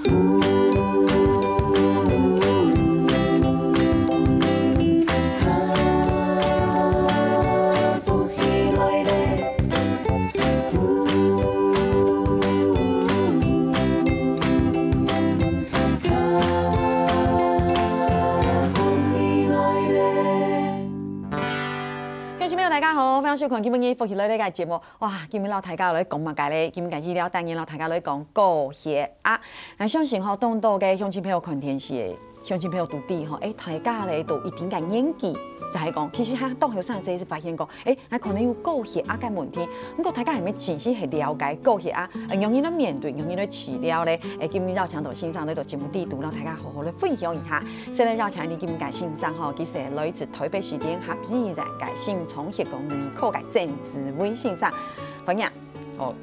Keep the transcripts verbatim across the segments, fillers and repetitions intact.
听众朋友，大家好，欢迎收看今晡日《福氣來了》个节目。哇，今晡日摎大家來講麼个咧？今晡日个醫療單元摎大家來講高血壓。𠊎相信吼，當多个鄉親朋友看電視个鄉親朋友都知吼，欸，大家咧都一定个年紀，就係講，其實還當後生時就發現講，欸，𠊎可能有高血壓个問題。毋過大家係毋係真實係了解高血壓，呃，仰般來面對，仰般來治療咧？欸，今晡日邀請到先生來到節目裡肚，摎大家好好來分享一下。 先來邀請𠊎等今晡日个先生吼，佢係來自臺北市聯合醫院个心臟血管內科个曾志偉先生。歡迎。好，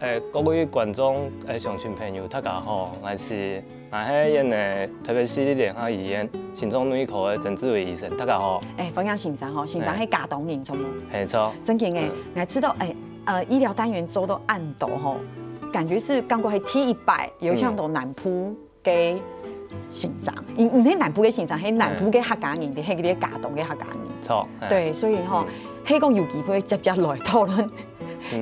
欸，各位觀眾，欸，鄉親朋友，大家好，𠊎係，𠊎係𠊎个臺北市立聯合醫院心臟內科个曾志偉醫生，大家好。欸，歡迎先生吼，先生係佳冬人，著無？係，著。正經欸，嗯。𠊎知道，欸，呃，醫療單元做到恁多吼，感覺係感覺係第一擺有請到南部 个先生，毋，毋係南部个先生，係南部个客家人，係該个佳冬个客家人。著，係。對，所以吼，係講有機會直接來討論，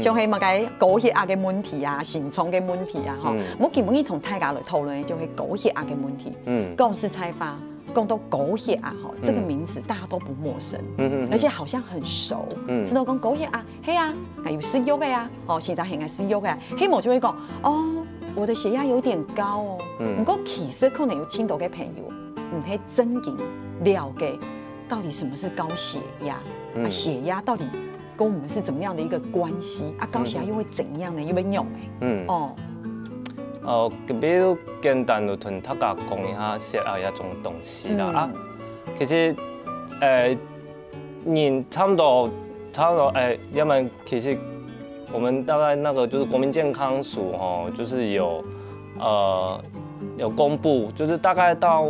像係麼个高血壓个問題啊、心臟个問題啊，吼。嗯。𠊎今晡日同大家來討論个就係高血壓个問題。嗯。講實在話，講到高血壓吼，這個名詞大家都不陌生，嗯哼哼。而且好像很熟，嗯。知道講高血壓，係啊，𠊎有食藥个啊，吼，先生係𠊎食藥个啊，係無就會講，哦， 我的血壓有點高哦。嗯。毋過其實可能有當多个朋友，毋係正經了解到底什麼是高血壓，嗯。啊，血壓到底跟我們是怎麼樣的一個關係？啊，高血壓又會怎樣呢？嗯。又會仰欸？嗯。哦。呃，比如簡單就同大家講一下血壓這種東西啦。嗯。啊，其實，呃， 人差不多，差不多，欸，因為其實我們大概那個就是國民健康署吼，就是有，呃，有公布，就是大概到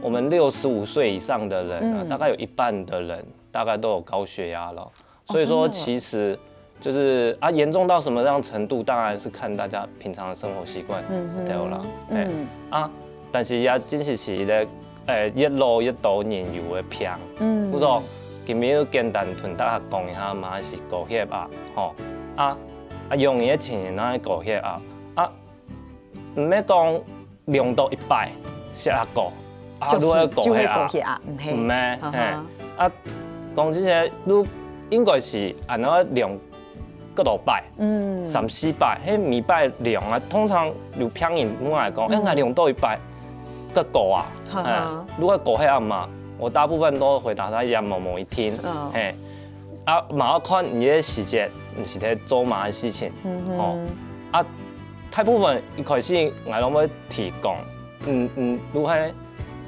我們六十五歲以上的人啊，嗯。大概有一半的人大概都有高血壓了。哦，所以說，真的哦。其實 就是啊，嚴重到什麼樣程度，當然是看大家平常的生活習慣，嗯哼，對啦，欸，嗯。啊，但是也真實係一個，欸，越老越多人有个病。嗯。故所，今晡日簡單同大家講一下，麼个係高血壓，吼。啊，啊，容易个情形哪个高血壓？啊， 毋係講量到一百，血壓高，啊，就係，就係高血壓，毋係。毋係，哈哈。係。啊，講真个，你應該係恁樣量幾多擺，嗯。三四擺，係每擺量啊，通常有病人問𠊎講，欸，嗯。𠊎量到一百，幾高啊？哈哈。欸，你个高血壓嘛，我大部分都回答他一樣，某某一定，嗯。係。啊，嘛愛看你个時節，你係在做麼个事情，嗯哼。吼。啊， 大部分一開始𠊎攏會提供，嗯，嗯，就係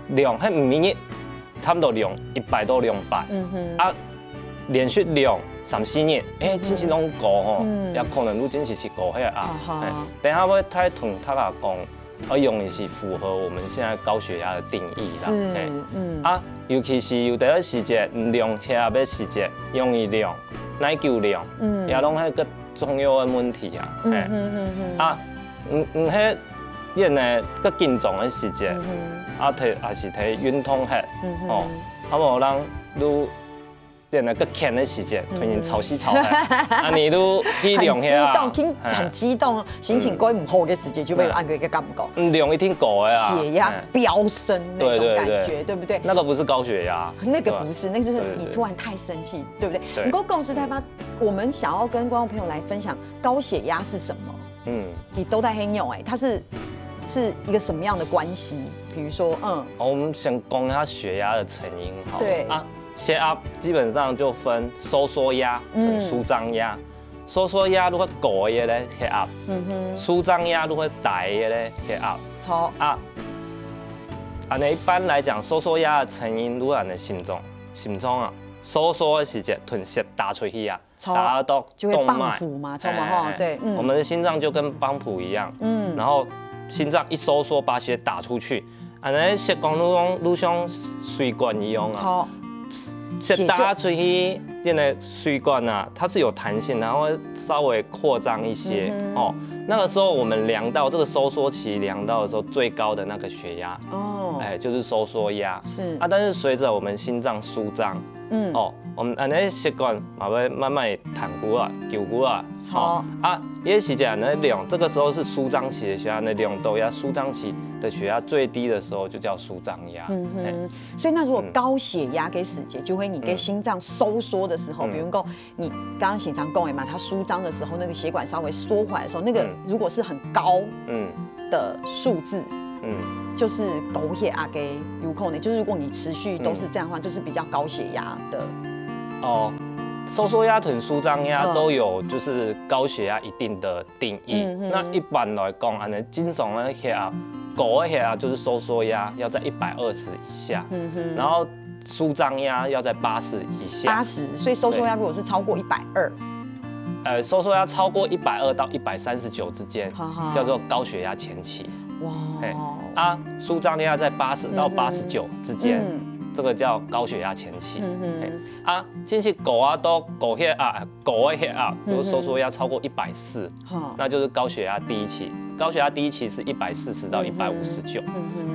量，係每日差不多量一擺到兩擺，嗯哼。啊，連續量三四日，欸，嗯哼。真實攏高吼，嗯。也可能就真實係高血壓。啊哈。欸，等下會再同大家講，呃，容易係符合我們現在高血壓的定義啦。是，欸。嗯。啊，尤其係有个時節，嗯，量血壓个時節，容易量，耐久量，嗯。也攏係个 重要个問題啊，嗯，係。嗯，嗯，嗯。啊，毋，毋係，因為个緊張个時節，嗯哼。啊，提，也係提運動歇，嗯哼。哦，啊，無人就，因為个緊个時節，嗯。突然潮濕潮濕，啊，你就去量血壓，很激動，聽，係。很激動，心情過毋好个時節，就會有恁樣个感覺。嗯，量一定高个啊，血壓係。飆升那種感覺，對，對，對。對不對？那個不是高血壓，那個不是，對啊。那就是你突然太生氣，對。對不對？對。不過講實在話， 我們想要跟觀眾朋友來分享高血壓是什麼？嗯。你都在黑牛欸，它是，是一個什麼樣的關係？比如說，嗯。好，我們先講一下血壓的成因好了。對。啊，血壓基本上就分收縮壓跟舒張壓。嗯。收縮壓就會高个咧，血壓。嗯哼。舒張壓就會低个咧，血壓。著。啊，恁樣一般來講，收縮壓的成因就係你个心臟，心臟啊，收縮个時節，同血打出去啊， 著，打到動脈。就會幫浦嘛，著嘛吼，欸，欸，欸。對，嗯。我們的心臟就跟幫浦一樣，嗯。然後心臟一收縮，把血打出去，啊，那血管就像，就像水管一樣啊。著。血打出去，练的血管啊，它是有弹性，然后会稍微扩张一些、嗯哼哦。那个时候我们量到这个收缩期量到的时候，最高的那个血压，哦，哎，就是收缩压。是啊，但是随着我们心脏舒张，嗯，哦，我们按呢血管嘛会慢慢弹过来、救过来，好，啊，也是这样的量，这个时候是舒张期的血压的量度，压舒张期的血压最低的时候就叫舒张压。嗯哼，所以那如果高血压的时节，就会你的心脏收缩的时候，比如说你刚刚先生讲的嘛，它舒张的时候，那个血管稍微缩回来的时候，那个如果是很高，嗯，的数字，嗯，就是高血压的有可能，就是如果你持续都是这样的话，就是比较高血压的。哦，收缩压跟舒张压都有，就是高血压一定的定义。嗯哼，那一般来讲，啊，正常的血压，高的血压就是收缩压要在一百二十以下，嗯哼，然后舒张压要在八十以下。八十，所以收缩压如果是超过一百二，呃，收缩压超过一百二到一百三十九之间，叫做高血压前期。哇，啊，舒张压在八十到八十九之间，这个叫高血压前期。啊，真是高啊，到高血压，高的血压，比如收缩压超过一百四，那就是高血压第一期。高血压第一期是一百四十到一百五十九，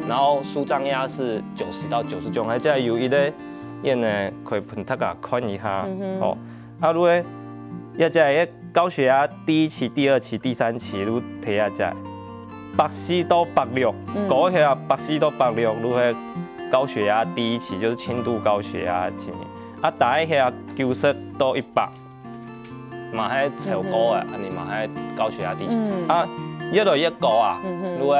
然后舒张压是九十到九十九，还再有一个，也呢，可以分大家看一下，哦。 啊，如果也在个高血压第一期、第二期、第三期，如提啊在百四到百六，高血压百四到百六，如果高血压第一期就是轻度高血压情形。啊，低血压九十到一百，嘛还超高啊，啊，你嘛还高血压第一期。啊，越来越高啊，如果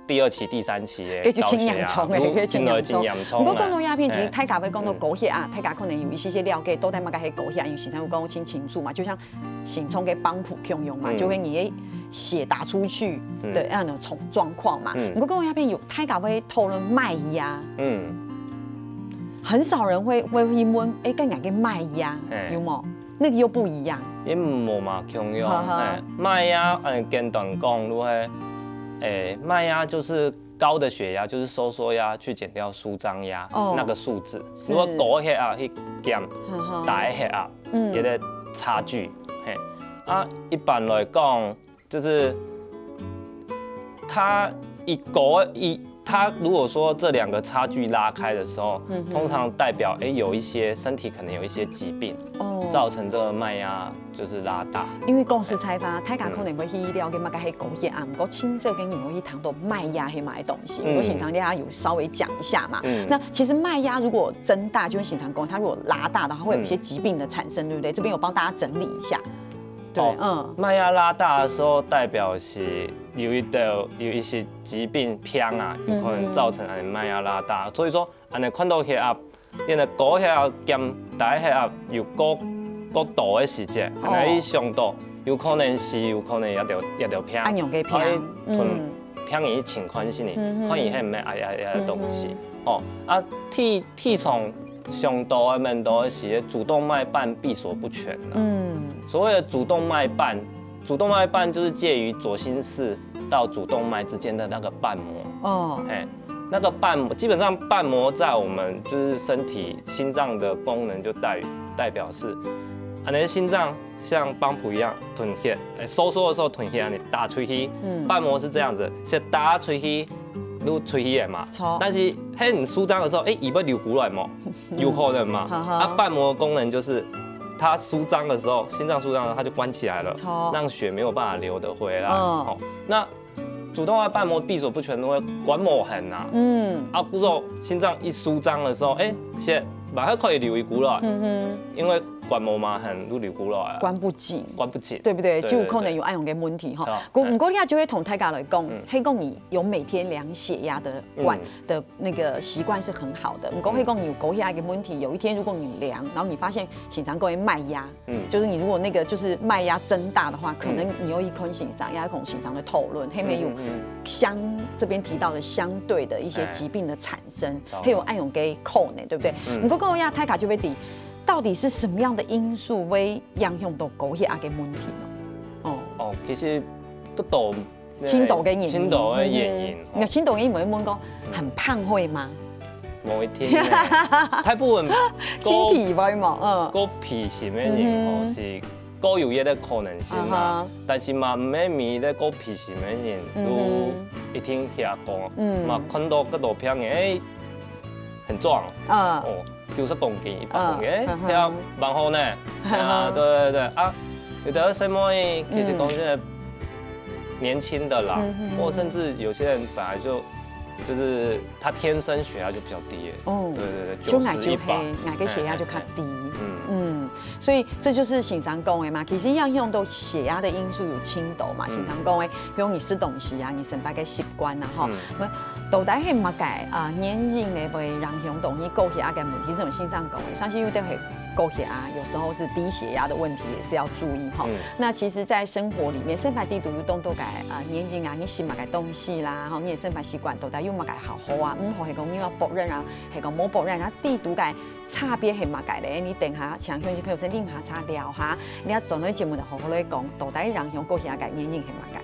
第二期、第三期的，这就真严重诶，高血压，这真严重。真的真严重啊。不过讲到鸦片，其实大家会讲到高血压，大家可能有一些些了解，到底么个是高血压，因为先生有讲清清楚嘛，就像心脏个帮浦共样嘛，就会你的血打出去的那种状状况嘛。不过讲到鸦片有，大家会讨论脉压，嗯，很少人会会去问，哎，该哪个脉压，有没？ 那个又不一样。也无嘛共样，哈哈，哎，脉压，嗯，简单讲，如果，哎，脉压就是高的血压，就是收缩压去减掉舒张压，哦，那个数字。是。如果高血压去减，哈哈，低血压，嗯，有个差距，嘿。啊，一般来讲， 就是它一个一，它如果说这两个差距拉开的时候，通常代表，哎，有一些身体可能有一些疾病，哦，造成这个脉压就是拉大。因为讲实在话，大家可能会去了解么个是高血压，不过青少年人会去谈到脉压是么个东西。嗯，我先生大家有稍微讲一下嘛。嗯，那其实脉压如果增大，就像先生讲，它如果拉大的话，会有一些疾病的产生，对不对？这边有帮大家整理一下。 对，哦，嗯，脉压拉大的时候，代表是有一个有一些疾病病啊，有可能造成你脉压拉大。所以说，安尼看到血压，变得高血压兼低血压有高高度的时节，安尼一想到，有可能是有可能也得也得病，安样个病，哎，同病人情况是呢，看伊系毋系哎哎哎东西，哦，啊，体体重 上多个、蛮多个是主动脉瓣闭锁不全啊。嗯，所谓的主动脉瓣，主动脉瓣就是介于左心室到主动脉之间的那个瓣膜。哦，哎，那个瓣膜基本上瓣膜在我们就是身体心脏的功能就代代表是，啊，那心脏像帮浦一样，吞血，哎，收缩的时候吞血啊，你打出去，嗯，瓣膜是这样子，是打出去，就出去的嘛。但是很舒张的时候，哎，伊会流过来嘛。 有可能嘛？啊，瓣膜的功能就是它舒张的时候，心脏舒张的时候，它就关起来了，让血没有办法流得回来。哦，那主动脉瓣膜闭锁不全，因为瓣膜很啊，嗯，啊，不是心脏一舒张的时候，哎，血马上可以流一股了，嗯哼，因为瓣膜嘛很就流过来啊，关不紧，关不紧，对不对？就可能有这样的问题哈。不过你也就会同大家来讲，黑讲你有每天量血压的管的 那个习惯是很好的。不过，如果你有高血压的问题，有一天如果你量，然后你发现心脏会脉压，嗯，就是你如果那个就是脉压增大的话，可能你有一款心脏，也有一款心脏的讨论，还没有相这边提到的相对的一些疾病的产生，它有暗涌给扣呢，对不对？不过高血压太卡就被抵，到底是什么样的因素会影响到高血压的问题呢？哦，哦，其实这都 青岛个原因，青岛个原因，你青岛个原因有问过很胖会吗？無一定呢。大部分較，青皮會無？嗯。較皮心个人吼，嗯哼。是較有這个可能性啦。啊哈。但是嘛，毋係每一个較皮心个人都，嗯哼。一定遐高。嗯。嘛，看到較多片个，欸，很壯。啊。哦，九十公斤、一百公斤，欸，啊哈。遐蠻好呢。啊哈。啊，對對對，啊，有的細妹，其實講真的，嗯。年輕的啦，嗯哼。或甚至有些人本來就，就是他天生血压就比較低耶。哦，對對對，就矮就黑，九十、一百。矮个血压就較低。哎，哎，哎。嗯。嗯，所以這就是先生講的嘛，其實影響到血壓的因素有深度嘛，嗯。先生講的，比如你食東西啊，你生活个習慣啊，吼，嗯。那到底係麼个啊，原因呢，會影響到你高血壓个問題？像先生講的，像是有的係高血壓，有時候是低血壓的問題，也是要注意哈。嗯。那其實，在生活裡面，生活裡肚有當多个啊，原因啊，你食麼个東西啦，吼，你的生活習慣到底有麼个好好啊，毋好係講你愛保養啊，係講無保養啊，裡肚个差別係麼个咧？你等下請鄉親朋友先啉下茶聊下，你愛轉來節目就好好來講，到底影響高血壓个原因係麼个？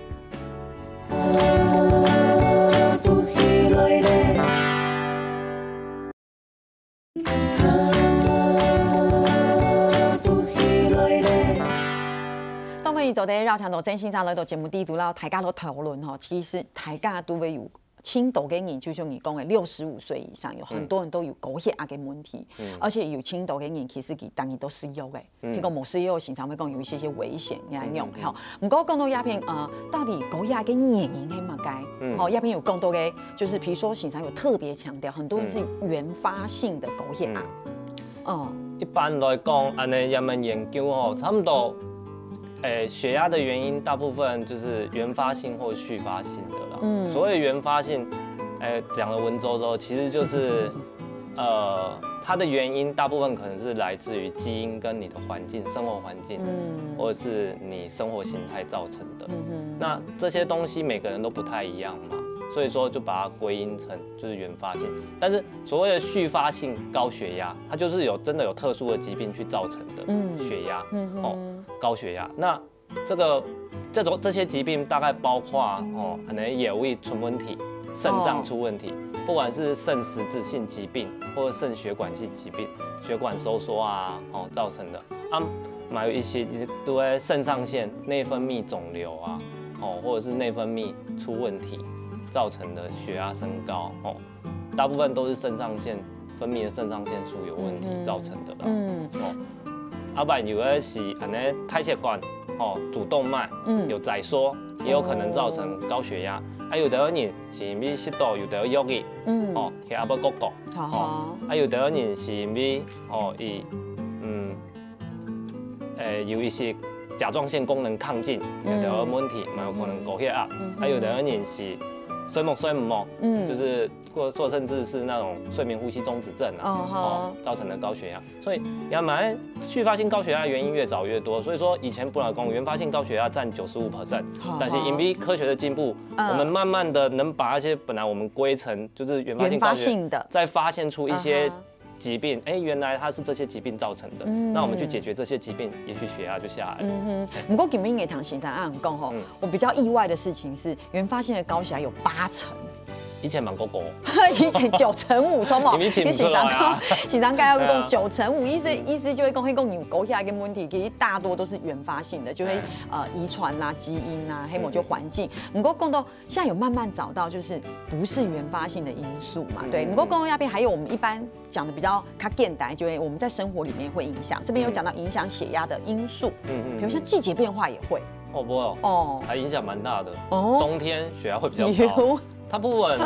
當然，昨天邀請到曾先生來到節目裡肚，然後大家都討論吼，其實大家都會有 深度个人，就像你講个，六十五歲以上，有很多人都有高血壓个問題，嗯。而且有深度个人，其實佢當然都食藥个，嗯。結果無食藥，先生會講有一些些危險，恁樣吼。嗯，嗯，嗯。毋過講到這片，呃，到底高血壓个原因係麼个？嗯。吼，這片有講到个，就是比如說先生有特別強調，很多人是原發性的高血壓。嗯。嗯。 一般來講，恁呢，人們研究吼，差不多，誒，血壓的原因大部分就是原發性或續發性的啦。嗯。所謂原發性，誒，講了文縐縐，其實就是，呃，它的原因大部分可能是來自於基因跟你的環境、生活環境，嗯。或者是你生活形態造成的。嗯哼。那這些東西每個人都不太一樣嘛，所以說就把它歸因成就是原發性。但是所謂的續發性高血壓，它就是有真的有特殊的疾病去造成的，嗯。血压，嗯哼。哦，高血压。那这个，这种，这些疾病大概包括，哦，可能腰仔出问题，肾脏出问题，哦。不管是肾实质性疾病或者肾血管性疾病，血管收缩啊，哦，造成的。啊，还有一些就是对肾上腺内分泌肿瘤啊，哦，或者是内分泌出问题造成的血压升高，哦。 大部分都是肾上腺分泌的肾上腺素有问题造成的啦。嗯哼。嗯。哦，啊，不然有的是恁呢，大血管，哦，主动脉，嗯。有窄缩，也有可能造成高血压。哦。啊，有的人是因為食到有的藥物，嗯。哦，血壓不够高，好好。哦，啊，有的人是因为，哦，伊，嗯， 誒，有一些甲状腺功能亢进，嗯。有个問題，嘛有可能高血压。嗯哼。还有的人是睡目睡毋好，嗯。就是或，或甚至是那种睡眠呼吸中止症啊，哦，好。哦，造成的高血压。所以也蛮，续发性高血压的原因越找越多，所以说以前本来讲原发性高血压占九十五percent，好，但是因为科学的进步，好。嗯。我们慢慢的能把那些本来我们归成就是原发性高血压，原发性的。再发现出一些，嗯哼。 疾病，哎，原来它是这些疾病造成的，嗯。那我们去解决这些疾病，也许血压就下来了。嗯哼。哎。不过今日个唐先生恁讲吼，嗯。我比较意外的事情是，原发性的高血压有八成。以前蛮高高。以前九成五，错吗？你们请出来啊。你先生讲，先生刚刚讲，哎呀。九成五，意思，嗯。意思就会讲，那个有高血压的问题，其实大多都是原发性的，就会，哎。呃，遗传啦、基因啦，还有就环境。嗯。不过讲到 现在有慢慢找到，就是不是原发性的因素嘛，嗯，对。嗯，不过刚刚那边还有我们一般讲的比较较简单，就是我们在生活里面会影响，这边有讲到影响血压的因素，嗯，嗯，比如像季节变化也会。哦，不哦，哦。还影响蛮大的。哦。冬天血压会比较高。有。大部分，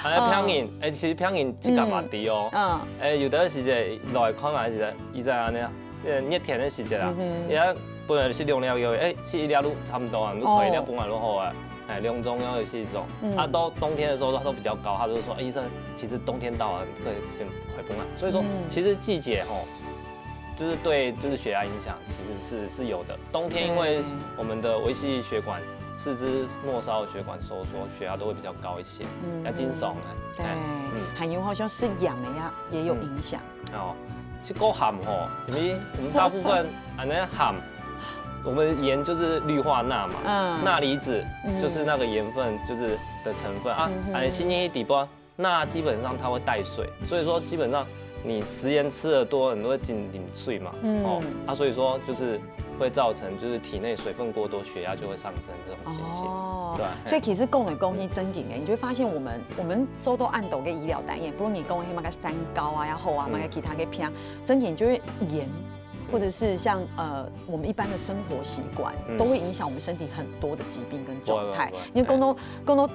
哎，嗯。平均，哎，其实平均体感嘛低哦。嗯。哎，有的时节来看啊，是一直按呢，呃，热天的时节啊，嗯哼。也本来是两粒月，哎，是一粒都差不多啊，你可以一粒哦。半啊就好啊。 哎，两种药也是一种。嗯。啊，到冬天的时候，他都比较高，他就说，哎，医生，其实冬天到了，对，先快崩了。所以说，嗯。其实季节吼，就是对，就是血压影响其实是，是有的。冬天因为对。我们的微细血管、四肢末梢血管收缩，血压都会比较高一些，嗯。要经常的。对，哎，嗯。还有好像食盐的呀，也有影响。嗯。哦，是够咸吼，因为我们大部分按呢咸，我们盐就是氯化钠嘛，嗯。钠离子就是那个盐分，嗯。就是的成分啊，嗯哼。哎，新鲜一底波，鈉基本上它会带水，所以说基本上你食盐吃的多，你都会进饮水嘛，嗯哦，啊，所以说就是会造成就是体内水分过多，血压就会上升这种情形。哦对啊所以其实讲来讲去，正经的，你就会发现我们我们受到恁多个医疗单元，不论你讲黑那个三高啊，然后啊，嗯那个其他个病，正经就是盐。或者是像呃我们一般的生活习惯，嗯都会影响我们身体很多的疾病跟状态不会不会不会。因为讲到讲到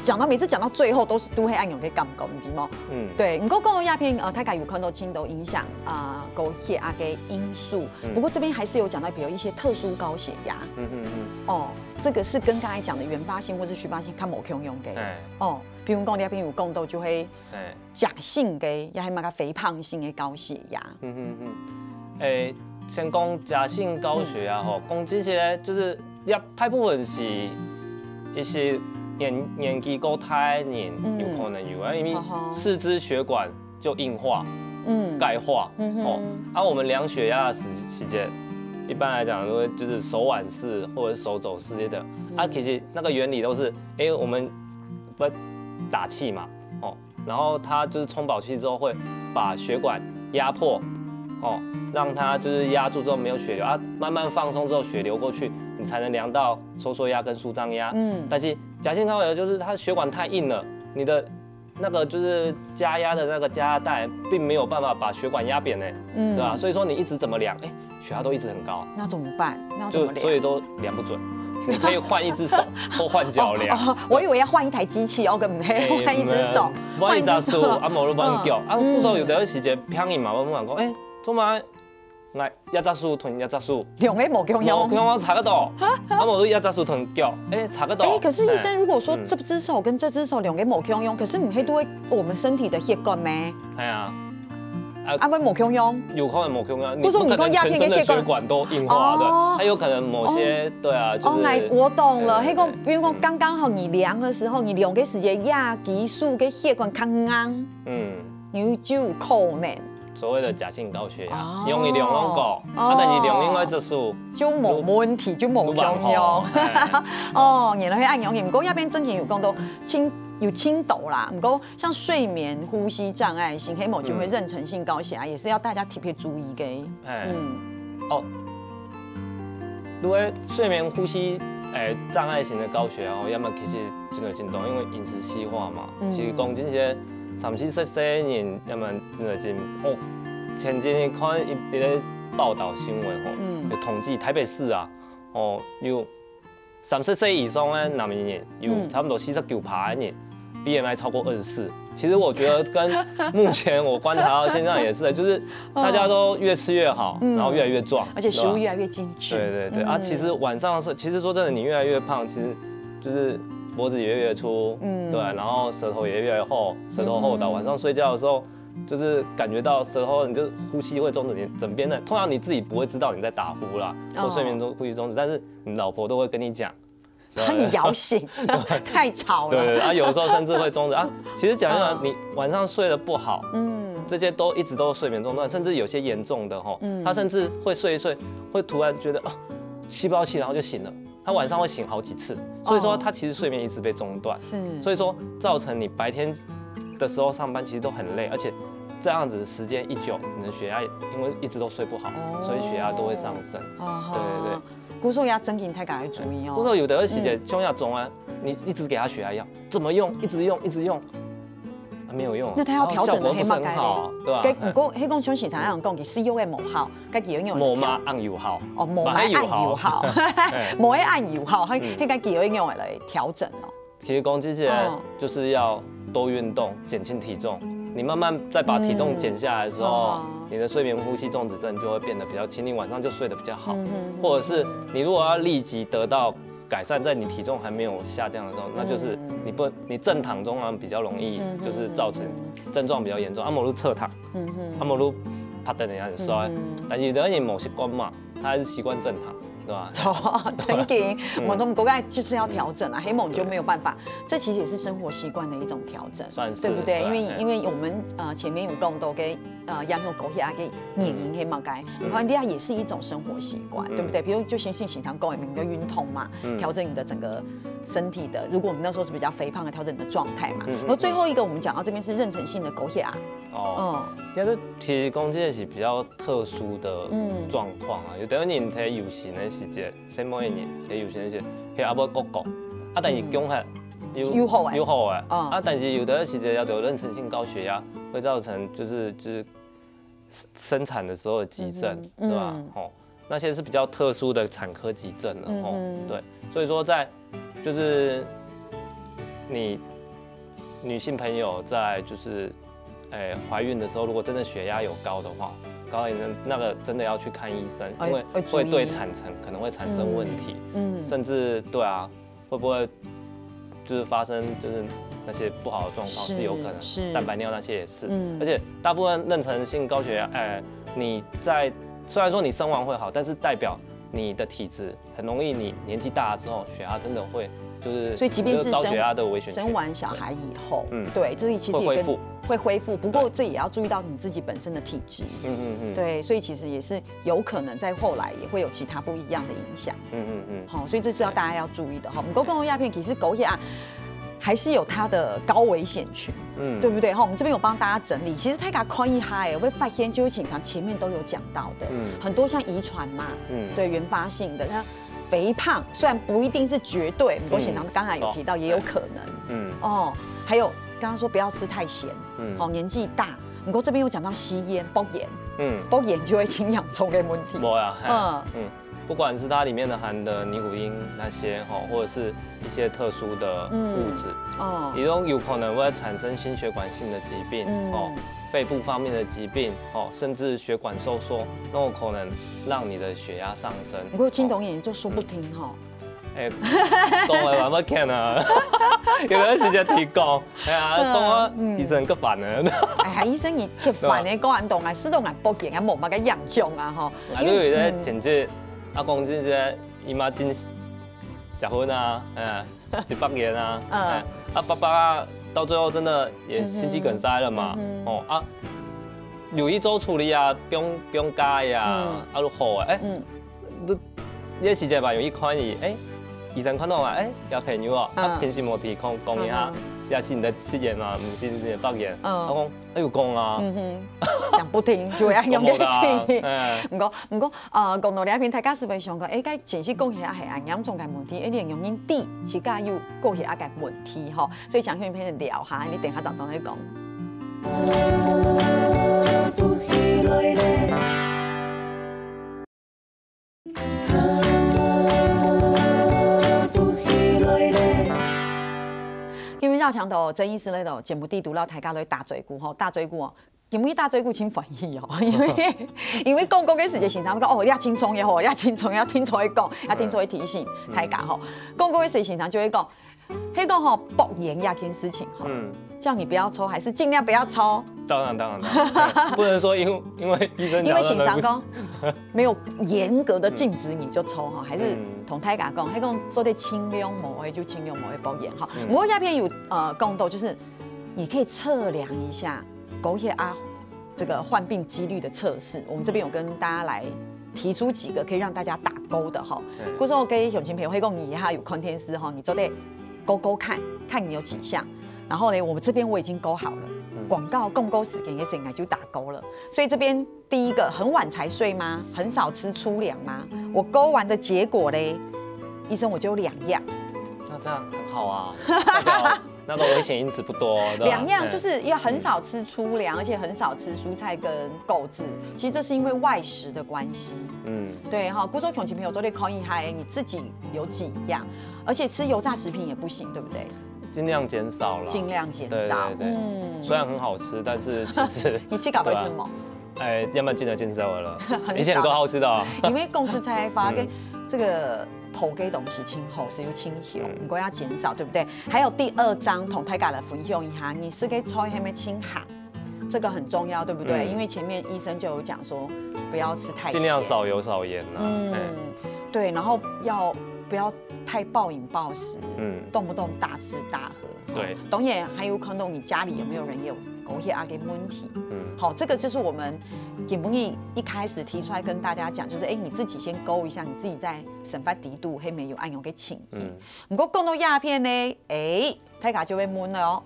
讲到每次讲到最后都是都会按有个感觉，你知道吗？嗯，对，你刚刚讲到鸦片，呃，大概有看到轻度影响啊，高血压的因素。嗯不过这边还是有讲到，比如一些特殊高血压嗯嗯嗯，哦，这个是跟刚才讲的原发性或是续发性看某共样的哎哦。比如讲，你那边有讲到就会哎，假性的，也还蛮个肥胖性的高血压。嗯嗯嗯，哎，先讲假性高血压吼，讲这些就是也大部分是一些年年纪过大的人嗯有可能有啊，因为好好四肢血管就硬化、嗯钙化嗯哼哦。啊，我们量血压的时时间，一般来讲都会就是手腕式或者手肘式这种。啊，其实那个原理都是，哎，我们不打气嘛，哦，然后它就是充饱气之后会把血管压迫，哦，让它就是压住之后没有血流啊，慢慢放松之后血流过去，你才能量到收缩压跟舒张压。嗯但是假性高血压就是它血管太硬了，你的那个就是加压的那个加压带并没有办法把血管压扁呢，嗯对吧？所以说你一直怎么量，哎，血压都一直很高，那怎么办？那要怎就么量？所以都量不准。你可以换一只手或换脚量。哦，我以为要换一台机器哦，根本没有换一只手，换一只手，啊，无就帮你叫。啊，嗯故所有的时节，别人嘛，我问讲，哎，做嘛，来一只手吞一只手，两个无共样。无共样查得到，啊，无就一只手吞叫，哎，查得到。哎，可是医生，如果说嗯这只手跟这只手两个无共样，可是你会对我们身体的血管咩？哎呀，啊，会无共样。有可能无共样，不是说你不可能说鸦片跟血管全身的血管都硬化的，哦它有可能某些对啊，就哦，是哎，我懂了。对对那个，对比如说刚刚好，你量的时候，你量个时间，压激素跟血管刚刚，嗯，你就有可能。所谓的假性高血压哦，容易量拢高，啊，但是量另外一只手，就无问题，就无共样。哎哦，原来是按样。不过那边正经有讲到轻，有轻度啦。不过像睡眠呼吸障碍型，黑某就会嗯妊娠性高血压，也是要大家特别注意的。哎，嗯哦，如果睡眠呼吸诶障碍型的高血压哦，要么其实真的真多，因为饮食西化嘛，嗯其实讲真些，三四十岁的人，要么真的真哦，前几日看一一个报道新闻吼，嗯有统计台北市啊，哦有三十岁以上的男人有嗯差不多四十九趴的人。B M I 超过二十四，其实我觉得跟目前我观察到现象也是，就是大家都越吃越好，嗯然后越来越壮，而且食物对吧越来越精致。对对对啊，嗯其实晚上的时候，其实说真的，你越来越胖，其实就是脖子也越来越粗，嗯对，然后舌头也越来越厚，舌头厚到嗯晚上睡觉的时候，就是感觉到舌头你就呼吸会终止，你枕边的，通常你自己不会知道你在打呼啦，哦或睡眠中呼吸终止，但是你老婆都会跟你讲。对把你摇醒，太吵了。对对啊，有时候甚至会终止啊。其实讲真的，嗯你晚上睡得不好，嗯这些都一直都睡眠中断，甚至有些严重的吼，嗯他甚至会睡一睡，会突然觉得哦，吸不到气，然后就醒了。他晚上会醒好几次，所以说他其实睡眠一直被中断，是，所以说造成你白天的时候上班其实都很累，而且这样子时间一久，你的血压因为一直都睡不好，哦所以血压都会上升。哦对对对。故所要正经大家要注意哦。不过有的时节胸压重啊，你一直给他血压药，怎么用，一直用，一直用，啊，没有用啊，那他要调整的然后效果不是很好，对吧？该不过，迄讲像是常常讲，其实有个无效，该几个用无嘛按有效，哦，无嘛按有效，哎无个按有效，迄嗯迄该几个用来调整哦。其实讲这些哦就是要多运动，减轻体重。你慢慢再把体重减下来的时候，哦你的睡眠呼吸中止症就会变得比较轻，你晚上就睡得比较好。嗯哼或者是你如果要立即得到改善，在你体重还没有下降的时候，那就是嗯你不你正躺中啊比较容易嗯哼就是造成症状比较严重。啊，无就侧躺，嗯哼，啊，无就趴等人家很衰。嗯但是有的人也某习惯嘛，他还是习惯正躺，对吧？错，正经，嗯我们国家就是要调整啊，黑猛就没有办法，这其实也是生活习惯的一种调整，算是对不对？对因为嘿因为我们呃前面有讲到跟呃，影响高血压个原因，嗯。係麼个？嗯。你看，這也是一種生活習慣，嗯。對不對？比如就像先生常講的，你就運動嘛，嗯。調整你的整個身體的。如果你那時候是比較肥胖的，調整你的狀態嘛。嗯，嗯，然後最後一個，我們講到這邊是妊娠性的高血壓。哦，嗯。但是其實講這个是比較特殊的，嗯。狀況啊，有的人在有身的時節，生某一年，也有身的時節，血壓會高高，啊，但是降下又，又好欸。又好欸。嗯。啊，但是有的時節叫做妊娠性高血壓，會造成就是，就是生產的時候的急症，嗯哼，對吧？嗯。吼，那些是比較特殊的產科急症了，吼，嗯哼。對，所以說在，就是你女性朋友在就是，诶，懷孕的時候，如果真的血压有高的話，高一点那个真的要去看医生，哎，因为会对产程可能会产生问题，要注意。嗯，嗯。甚至，对啊，会不会就是发生就是那些不好的状况，是，是有可能，是。蛋白尿那些也是。嗯。而且大部分妊娠性高血压，哎，你在，虽然说你生完会好，但是代表你的体质很容易，你年纪大了之后，血压真的会就是，所以即便是生，有这个高血压的危险性。生完小孩以后，嗯。对，这里其实也跟，会恢复。会恢复，不过对。这也要注意到你自己本身的体质。嗯，嗯，嗯。对，所以其实也是有可能在后来也会有其他不一样的影响。嗯，嗯，嗯。好，所以这是要大家要注意的哈。我们刚刚讲到鸦片，其实高血压还是有它的高危险群，嗯。对不对？哈，我们这边有帮大家整理，其实大家看一下，哎，会发现就是经常前面都有讲到的，嗯。很多像遗传嘛，嗯。对，原发性的，那肥胖虽然不一定是绝对，不过先生刚才有提到，嗯。也有可能。嗯。哦，还有刚刚说不要吃太咸，嗯。哦，年纪大，不过这边有讲到吸烟、抽烟，嗯。抽烟就会经常出个问题。无啊，嘿，嗯。嗯，不管是它里面的含的尼古丁那些，吼，或者是一些特殊的物质，嗯。哦。其中有可能会产生心血管性的疾病，嗯。哦，肺部方面的疾病，哦，甚至血管收缩，那有可能让你的血压上升。不过青铜眼就说不定吼。哦。哎，讲话蛮不健啊，有的时间提供，哎呀，嗯，讲啊，嗯。医生个烦呢。哎呀，医生你个烦呢，讲安东啊，是都俺不健啊，无么个影响啊吼。啊，因为，你有在前期，嗯。啊，讲这些，姨妈进结婚啊，哎，一百年啊，嗯。哎，啊，爸爸啊，到最后真的也心肌梗塞了嘛，嗯哼。嗯哼。哦，啊，有一周处理啊，不用，不用改啊，嗯。啊，就好啊，哎，嗯。都，这时间吧，有一看伊，哎，医生看到啊，哎，有朋友哦，啊，嗯。平时无提供，讲一下，嗯哼。也是你的七年嘛，不是你的八年，嗯。啊，讲，哎，有讲啊。嗯哼，讲不听，就会用个气。讲好的啊，哎。不过，不过，呃，讲到这片，大家是会想讲，哎，该真是高血压系很严重个问题，一定容易低，自家有高血压个问题吼，所以想跟朋友聊哈，你等一下当中再讲。今日要强调哦，曾医师来到节目底肚，让大家来打嘴鼓吼，打嘴鼓哦。因为打嘴鼓真欢喜哦，因为，因为讲讲个时节，先生讲哦，你要轻松也好，你要轻松也要听错一讲，要听错一提醒，嗯。大家吼。讲讲个时节，先生就会讲，那个吼，抽烟这件事情吼，嗯。叫你不要抽，还是尽量不要抽？当然，当然，当然，不能说因为，因为医生讲说那不行。因为先生讲，没有严格的禁止你就抽哈，还是嗯。同大家讲，还讲做得尽量莫会就尽量莫会抽烟哈。嗯。不过这边有，呃，讲到就是你可以测量一下高血压这个患病几率的测试，我们这边有跟大家来提出几个可以让大家打勾的哈。嗯。故所给有些朋友会讲你哈有看电视哈，你做得勾勾看，看你有几项。然后呢，我们这边我已经勾好了，嗯。广告讲勾时间的时间就打勾了。所以这边第一个，很晚才睡吗？很少吃粗粮吗？我勾完的结果嘞，医生我只有两样。那这样很好啊，代表那个危险因子不多，对吧？两样就是要很少吃粗粮，而且很少吃蔬菜跟豆制。其实这是因为外食的关系。嗯。对哈，故所恐奇朋友昨天考一下，你自己有几样？而且吃油炸食品也不行，对不对？尽量减少了。尽量减少，对，对，对。嗯。虽然很好吃，但是其实你吃搞为什么？对啊。哎，要不然进来健身了。很少。以前够好吃的哦。因为公司菜花跟嗯。这个头给东西清后是有清油，嗯。不过要减少，对不对？还有第二章同大家来分享一下，你是给抽还没清寒，这个很重要，对不对？嗯。因为前面医生就有讲说，不要吃太咸，尽量少油少盐啊。嗯，哎。对，然后要不要太暴饮暴食，嗯。动不动大吃大喝。对。当然还有看到你家里有没有人有高血压个问题。嗯，好，这个就是我们节目一一开始提出来跟大家讲，就是哎，你自己先勾一下你自己在生活底肚，係毋係有恁樣个情形。嗯，毋过讲到鸦片呢，哎，大家就会问了哦，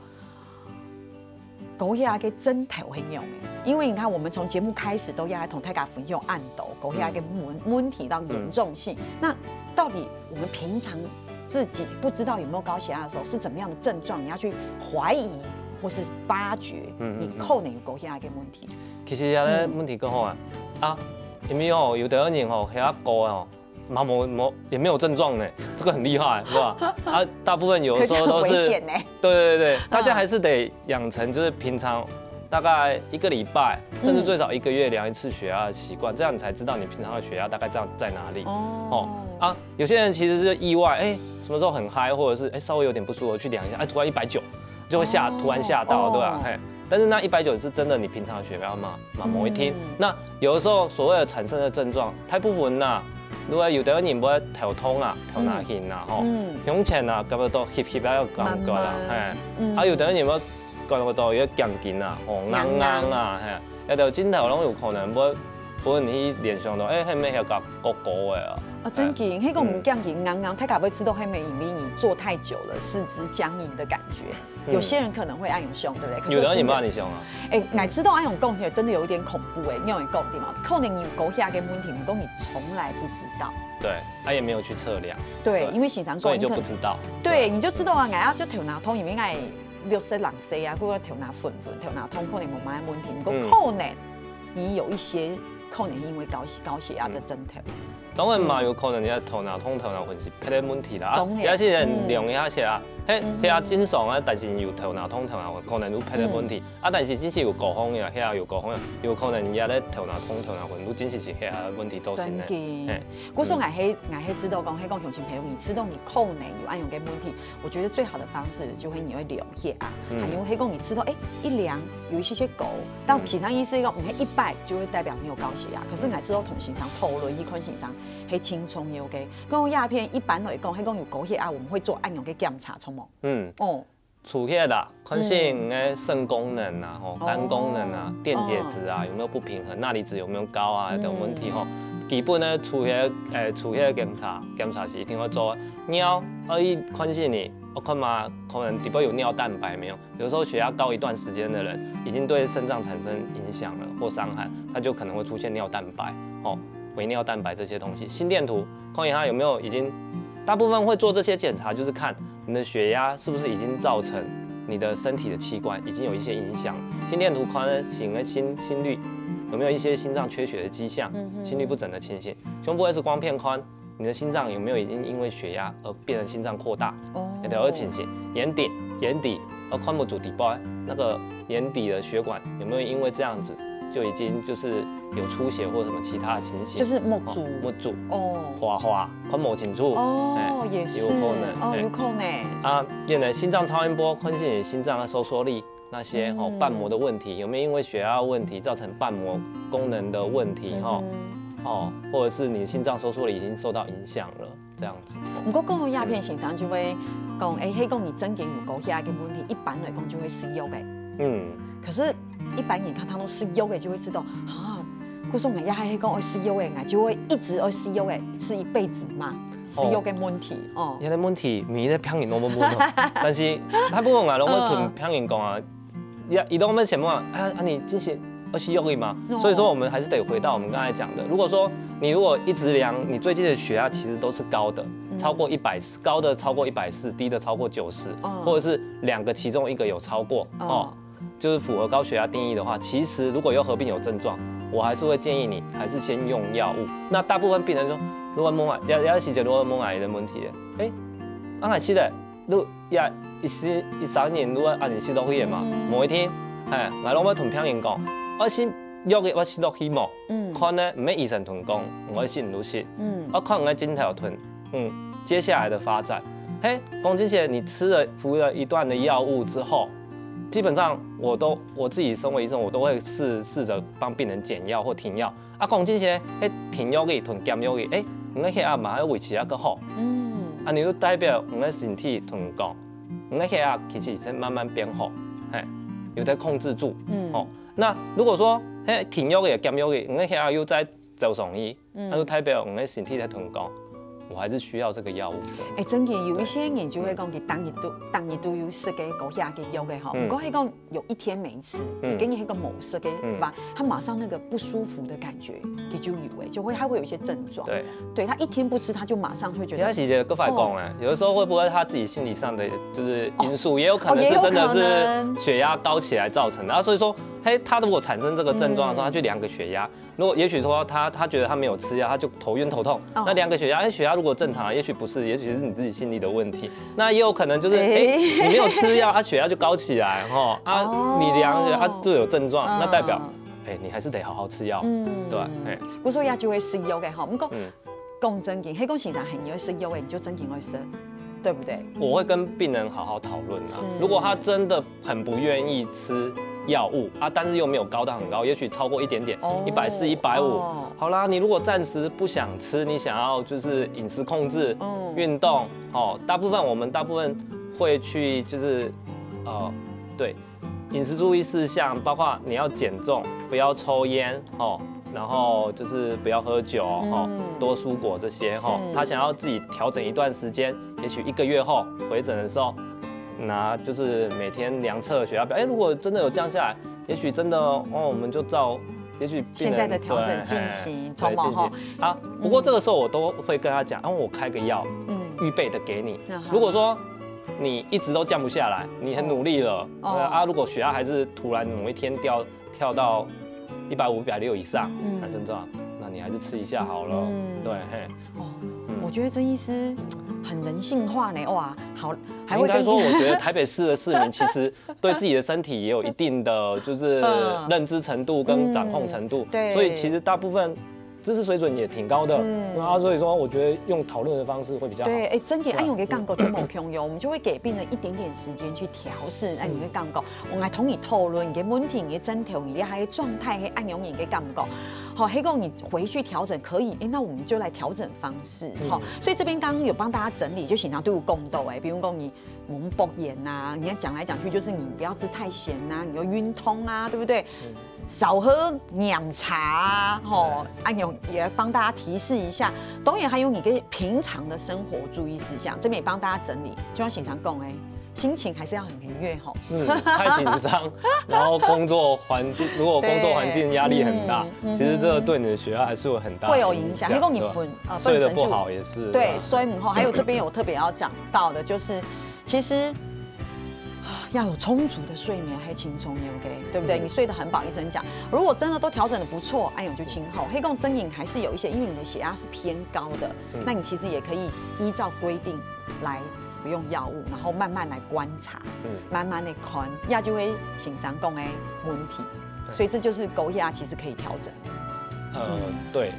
高血压个症头係仰个？因为你看，我们从节目开始都要同大家分享恁多高血压个问问题到严重性。那到底我们平常自己不知道有没有高血压的时候，是怎么样的症状？你要去怀疑或是发觉嗯嗯你可能有高血压个问题。其实这个问题更好啊，啊，因为哦，有的人哦，血压高哦，嘛无无也没有症状呢，这个很厉害，是吧？啊，大部分有的时候都是，可是很危险呢。对对对，大家还是得养成就是平常大概一个礼拜，甚至最少一个月量一次血压的习惯，这样你才知道你平常的血压大概在在哪里。哦哦，啊，有些人其实是意外，哎，什么时候很嗨，或者是哎稍微有点不舒服去量一下，哎，突然一百九，就会吓，哦突然吓到，对吧？哦嘿，但是那一百九是真的你平常的血压吗？嘛，某一天，嗯那有的时候所谓的产生的症状，大部分呐，如果有的人会头痛啊，头那hin啊，吼，嗯胸前啊，感觉到翕翕啊个感觉啦，慢慢嘿，嗯啊，有的人会感觉到有点僵硬啊，吼，硬硬硬硬啊，嘿，有的症头拢有可能会，会你去联想到，哎，係毋係血压高高个啊？啊，真紧，迄个嗯僵硬硬硬，大家会知道，係因为你坐太久了，四肢僵硬的感觉。嗯有些人可能会恁样想，对不对？可是有的人也真的不你想啊，哎，乃知道恁样讲起来真的有一点恐怖哎，你有讲对吗？可能你有高血压的问题，你讲你从来不知道。对，他也没有去测量，对，对因为先生所以就讲，你可能不知道。对，你就知道啊，哎呀，就头那痛，因为哎，六十六岁啊，或者头那粉粉，头那痛，可能没什么问题，你讲嗯可能你有一些可能因为高血高血压的症头。当然嘛，有可能你个头那痛、头那昏是别个问题啦。当然有些人量一下血压，嘿嗯，血压正常啊，但是有头那痛、头那昏，可能有别个问题。啊，但是真是有高血压，血压有高血压，有可能你个头那痛、头那昏，都真是是血压的问题造成的。真的嘿，故所我还我还知道讲，迄讲雄性朋友，你知道你可能有恁样个问题，我觉得最好的方式就会你会量血压，嗯还有迄讲你知道，哎，一量有一些些高，但平常意思讲，你一百就会代表你有高血压，可是你还知道同先生讨论，一看先生，黑青葱也 OK。讲鸦片一般来讲，迄讲有高血压，我们会做恁样个检查，错吗？嗯，哦，出血啦，看是你个肾功能啊，吼，哦肝功能啊，电解质啊有没有不平衡，钠离子有没有高啊等问题吼。基本呢，出血，诶，出血检查，检查是一定会做尿，而一看是你，我看嘛，可能底部有尿蛋白没有？有时候血压高一段时间的人，已经对肾脏产生影响了或伤害，他就可能会出现尿蛋白，哦，微尿蛋白这些东西。心电图看一下有没有已经，大部分会做这些检查，就是看你的血压是不是已经造成你的身体的器官已经有一些影响。心电图看呢，你的心心率有没有一些心脏缺血的迹象，嗯哼心律不整的情形。胸部 X 光片看，你的心脏有没有已经因为血压而变成心脏扩大？哦有的情形，眼底眼底呃看不出底部那个眼底的血管有没有因为这样子就已经就是有出血或什么其他的情形？就是目珠哦目珠哦花花看不清楚。哦，哎也是有可能哦，哎有可能。啊，因为心脏超音波看是你心脏的收缩力那些哦嗯瓣膜的问题，有没有因为血压问题造成瓣膜功能的问题哈？嗯哦，或者是你心脏收缩力已经受到影响了，这样子。不过讲到鸦片先生就会讲，哎，迄讲你真正有高血压个问题，一般来讲就会食药个。嗯，可是，一般人看到食药个就会知道啊，故所人家还讲哦食药个，人就会一直哦食药个，吃一辈子嘛，食药个问题哦。原来问题每一个病人都问问哦，但是大部分啊，拢会同病人讲啊，也伊都问什么啊？啊，啊你这些二十六嘛，哦所以说我们还是得回到我们刚才讲的，如果说你如果一直量，你最近的血压其实都是高的，嗯超过一百，高的超过一百四，低的超过九十，哦或者是两个其中一个有超过哦哦，就是符合高血压定义的话，其实如果又合并有症状，我还是会建议你还是先用药物。那大部分病人说，如果摸啊，要要洗解如果摸癌的问题，哎，刚才是的，如也一十一三年如果按你吸毒去嘛，嗯某一天，哎，我拢会同病人讲，我先药给我吸毒去无？嗯看呢，毋免医生同讲，我信唔信？嗯我看我个镜头同，嗯，接下来的发展，嘿，讲真些，你吃了服了一段的药物之后，基本上我都我自己身为医生，我都会试试着帮病人减药或停药。啊，讲真些，嘿，停药个同减药个，哎，你个血压嘛还维持啊个好，嗯啊，你就代表你个身体同讲，你个血压其实已经慢慢变好，嘿。有在控制住。嗯，哦，那如果说，嘿，停藥个、減药个，你个血压又再走上去，那就代表你个身体在同你讲，我还是需要这个药物的。哎，真个有一些人就会讲，佢当日都当日都有食个高血压个药个吼，不过佢讲有一天没吃，你给你一个某食个吧，他马上那个不舒服的感觉，佢就有哎，就会他会有一些症状。对，对他一天不吃，他就马上会觉得应该是觉得各方讲哎，有的时候会不会他自己心理上的就是因素，也有可能哦也有是真的可能是血压高起来造成的啊。所以说，嘿，他如果产生这个症状的时候，他去量个血压。如果也许说他他觉得他没有吃药，他就头晕头痛，哦那量个血压，哎，血压如果正常，也许不是，也许是你自己心理的问题。那也有可能就是，哎，哎你没有吃药，啊，血压就高起来，吼，啊，哦你量血压就有症状，嗯那代表，哎，你还是得好好吃药，嗯对吧？哎，不是说要就会食药个吼，不过嗯讲正经，黑讲先生很会食药个，你就正经会食，对不对？我会跟病人好好讨论啊是。如果他真的很不愿意吃药物啊，但是又没有高到很高，也许超过一点点哦，一百四、一百五哦，好啦。你如果暂时不想吃，你想要就是饮食控制、嗯运动，哦，大部分我们大部分会去就是呃，对，饮食注意事项，包括你要减重，不要抽烟，哦，然后就是不要喝酒，哦，嗯多蔬果这些，哦是，他想要自己调整一段时间，也许一个月后回诊的时候，拿就是每天量测血压表，哎，如果真的有降下来，也许真的哦，我们就照，也许病人现在的调整对进行哎从某对进行啊。不过这个时候我都会跟他讲，啊，我开个药，嗯预备的给你嗯哼。如果说你一直都降不下来，你很努力了，哦对啊，如果血压还是突然某一天掉跳到一百五、一百六以上，嗯男生这样，那你还是吃一下好了。嗯对，嘿，哦，我觉得曾医师很人性化呢，哇，好，还应该说，会跟病我觉得台北市的市民其实对自己的身体也有一定的就是嗯认知程度跟掌控程度，嗯对所以其实大部分知识水准也挺高的。是啊，所以说我觉得用讨论的方式会比较好。对，哎，真个，对哎，有个感觉就无共样，我们就会给病人一点点时间去调试，哎，你个感觉，我来同你讨论你的问题、你的症头、你的还状态，嘿，按样你个感觉。好，黑讲你回去调整可以，哎，那我们就来调整方式，嗯好，所以这边刚刚有帮大家整理，就平常都有讲到，哎，比如讲你。蒙薄盐呐，你看讲来讲去就是你不要吃太咸呐，你要运动啊，对不对？少喝奶茶啊，吼，按样也帮大家提示一下。当然还有你跟平常的生活注意事项，这边也帮大家整理。就像先生讲的，心情还是要很愉悦吼。嗯，太紧张，然后工作环境，如果工作环境压力很大，对嗯其实这个对你的血压还是有很大的会有影响。响。如果你对吧本呃睡得本身就不好也是对，睡不好，还有这边有特别要讲到的，就是其实啊要有充足的睡眠，还轻松，OK，对不对？嗯你睡得很饱，医生讲，如果真的都调整的不错，哎呦就轻好。黑讲真饮还是有一些，因为你的血压是偏高的，嗯那你其实也可以依照规定来服用药物，然后慢慢来观察，嗯慢慢的看，也就会先生讲的问题。对所以这就是高血压其实可以调整。呃嗯，对，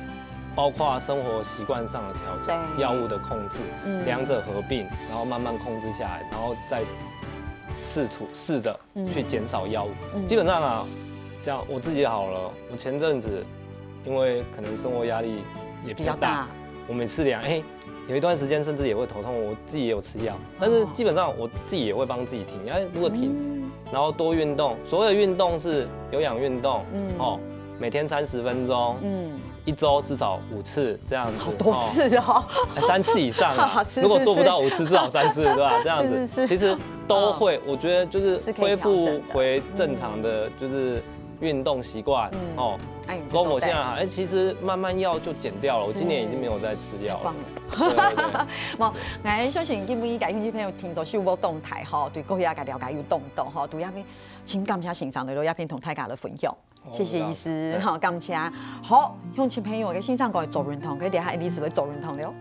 包括生活习惯上的调整、对药物的控制，嗯两者合并，然后慢慢控制下来，然后再试图试着去减少药物。嗯基本上啊，这样我自己好了，我前阵子因为可能生活压力也比较大，比较大，我每次量，哎、有一段时间甚至也会头痛，我自己也有吃药，但是基本上我自己也会帮自己停。哎、如果停，嗯然后多运动，所谓的运动是有氧运动，嗯哦，每天三十分钟，嗯，一周至少五次这样子，好多次哦。哦，哎三次以上啊是。如果做不是到五次，至少三次，对吧？这样子，是是是其实都会，我觉得就是是可以恢复调整的回正常的就是运动习惯嗯哦。哎，跟我现在在好，哎，其实慢慢药就减掉了，我是今年已经没有再吃药了太棒。了。对对对无，我相信今晡日个乡亲朋友听说收穫當大吼，對高血壓个了解有當多吼，對這片真感謝先生來到這片同大家來分享。哦謝謝醫師，對好，感謝。好，鄉親朋友，个先生講做運動，佢等下一定係來做運動了。